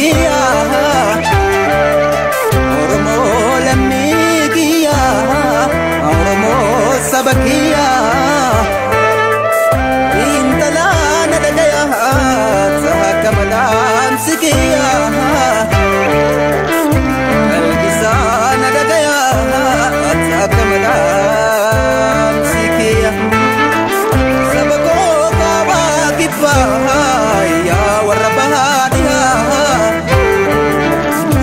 kiyya Oromoo lammii kiyya Oromoo saba kiyya Intala na dhagaya akka madaamsi kiyya Qalbisaa na dhagaya akka madaamsi kiyya Saba koo kaabaa kibbaa yaa warra bahaa dhihaa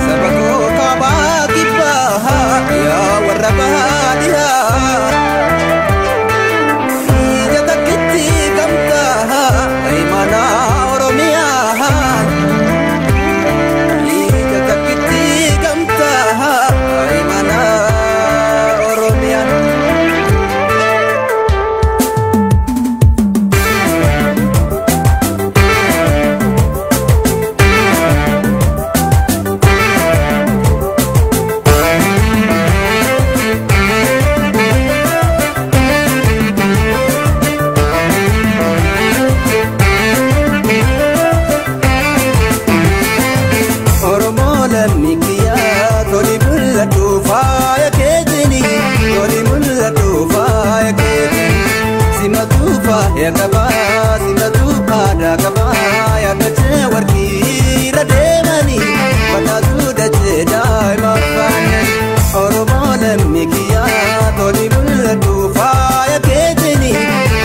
Saba koo kaabaa kibbaa yaa warra bahaa dhihaa Ija takkitti gamtaa imala Oromiyaa Ija takkitti gamtaa imala Oromiyaa. Oromoo lammii kiyyaa toli mul'atu faaya keetini toli mul'atu faaya keetini simatu faaya qabaa simatu aadaa qabaa yaadachee warqii irra deemanii badhaatu dachee daa'ima faana Oromoo lammii kiyyaa toli mul'atu faaya keetini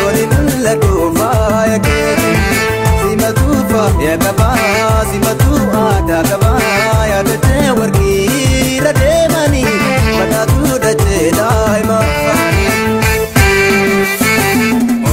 toli mul'atu faaya keetini simatu faaya qabaa simatu aadaa qabaa yaadachee warqii irra deemanii badhaatu dachee daa'ima faana.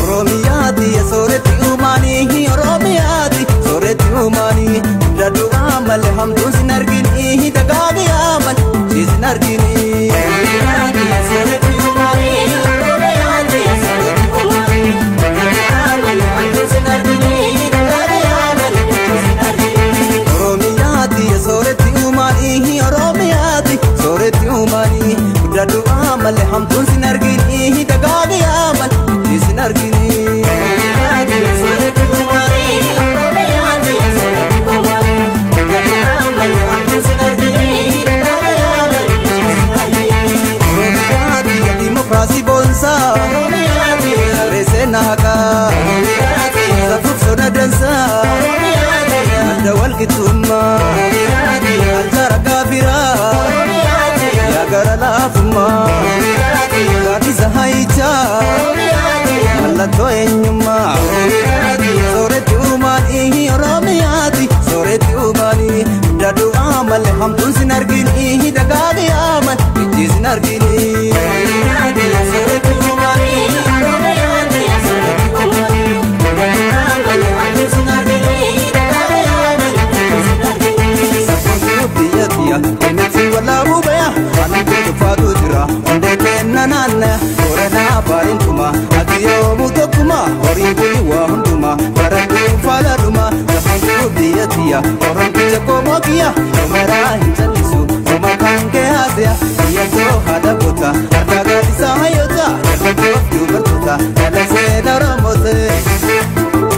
Oromiyaati sooretti uumanii Oromiyaati sooretti uumanii daddu'aa malee hamtuun sin argini dagaagiyaa malee sin argini. Oromiyaati sooretti uumanii Oromiyaati sooretti uumanii daddu'aa malee hamtuun sin argini dagaagiyaa malee sin argini. Oromiyaati sooretti uumanii Oromiyaati sooretti uumanii daddu'aa malee hamtuun sin argini dagaagiyaa malee sin argini. Oromiyaati sooretti uumanii Oromiyaati sooretti uumanii daddu'aa malee hamtuun sin argini dagaagiyaa malee sin argini. Oromiyaati dimokiraasii boonsaa Oromiyaati reesee haqaa Oromiyaati safuuf soda dansaa Oromiyaati madda walqixxummaa Oromiyaati aljaara gaafiraa Oromiyaati yaa gara laafummaa Oromiyaati gaaddisa hayichaa Oromiyaati mallattoo eenyummaa Oromiyaati sooretti uumanii Oromiyaati sooretti uumanii daddu'aa malee hamtuun sin argini dagaagiyaa malee ijji sin argini. Oromiyaati sooretti uumanii Oromiyaati sooretti uumanii daddu'aa malee hamtuun sin argini dagaagiyaa malee sin argini. Sabboontuu biyya tiyya eenyutti walaabuu baya ani dhufaatu jira hundee kenna naanna Booranaa baarintuma ati yoomuu tokkuma horiin kuni waa hunduma barattuu faaladhuma sabboontuu biyya tiyya oromticha qomoo kiyya omaraa hin callisu oma kan kee haasaya biyya koo haadha goota harka gaaddisaa hayyoota dargaggoof dubartoota jala seena Oromootee.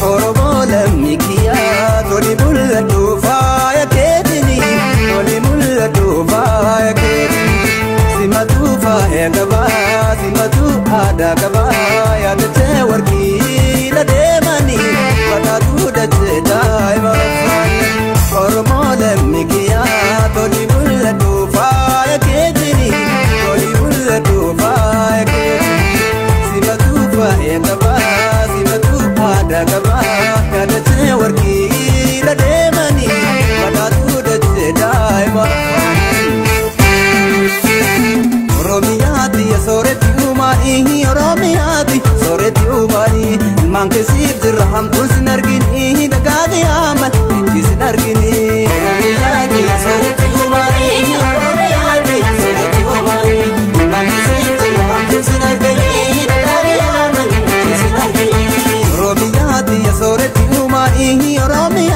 Oromoo lammii kiyyaa toli mul'atu faaya keetini toli mul'atu faaya keetini simatu faaya qabaa simatu aadaa qabaa yaadachee warqii irra deemanii badhaatu dachee daa'ima faana Oromoo lammii kiyyaa toli mul'atu faaya keetini toli mul'atu faaya keetini simatu faaya qabaa simatu aadaa qabaa yaadachee warqii irra deemanii badhaatu dachee daa'ima Oromiyaati sooretti uumanii Oromiyaati sooretti uumanii ilmaan keessiif jirra hamtuun sin argini dagaagiyaa malee ijji sin argini. Oromiyaati sooretti uumanii Oromiyaati sooretti uumanii ilmaan keessiif jirra hamtuun sin argini dagaagiyaa malee sin argini. Oromiyaati sooretti uumanii Oromiyaati.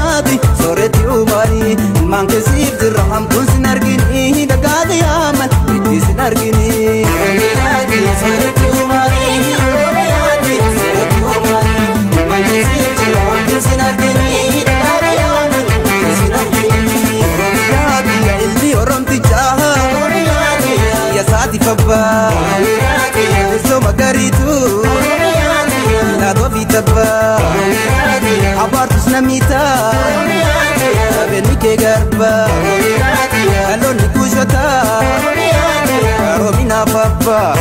Robbaa. Teessoo magariitu laatoo fi tabbaa. Abaartus namiitaa qabeenyi kee garbaa. Dhaloonni kuushotaa qaroominaaf abbaa.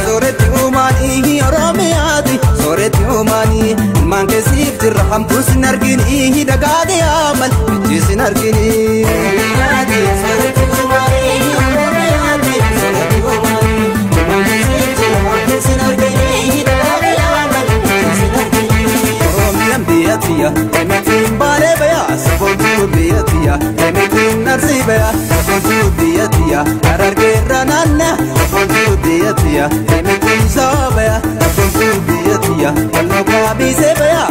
Sooretti uumaanii Oromiyaati sooretti uumaanii ilmaan keessiif jirra hamtuun sin argini dagaagee amal ijji sin argini. Oromiyaan biyya tiyya emitiin baalee baya saboontuu biyya tiyya emitiin arsii baya saboontuu biyya tiyya harargeerra naanna saboontuu biyya tiyya emitiin saba baya saboontuu biyya tiyya walloo kaabisee baya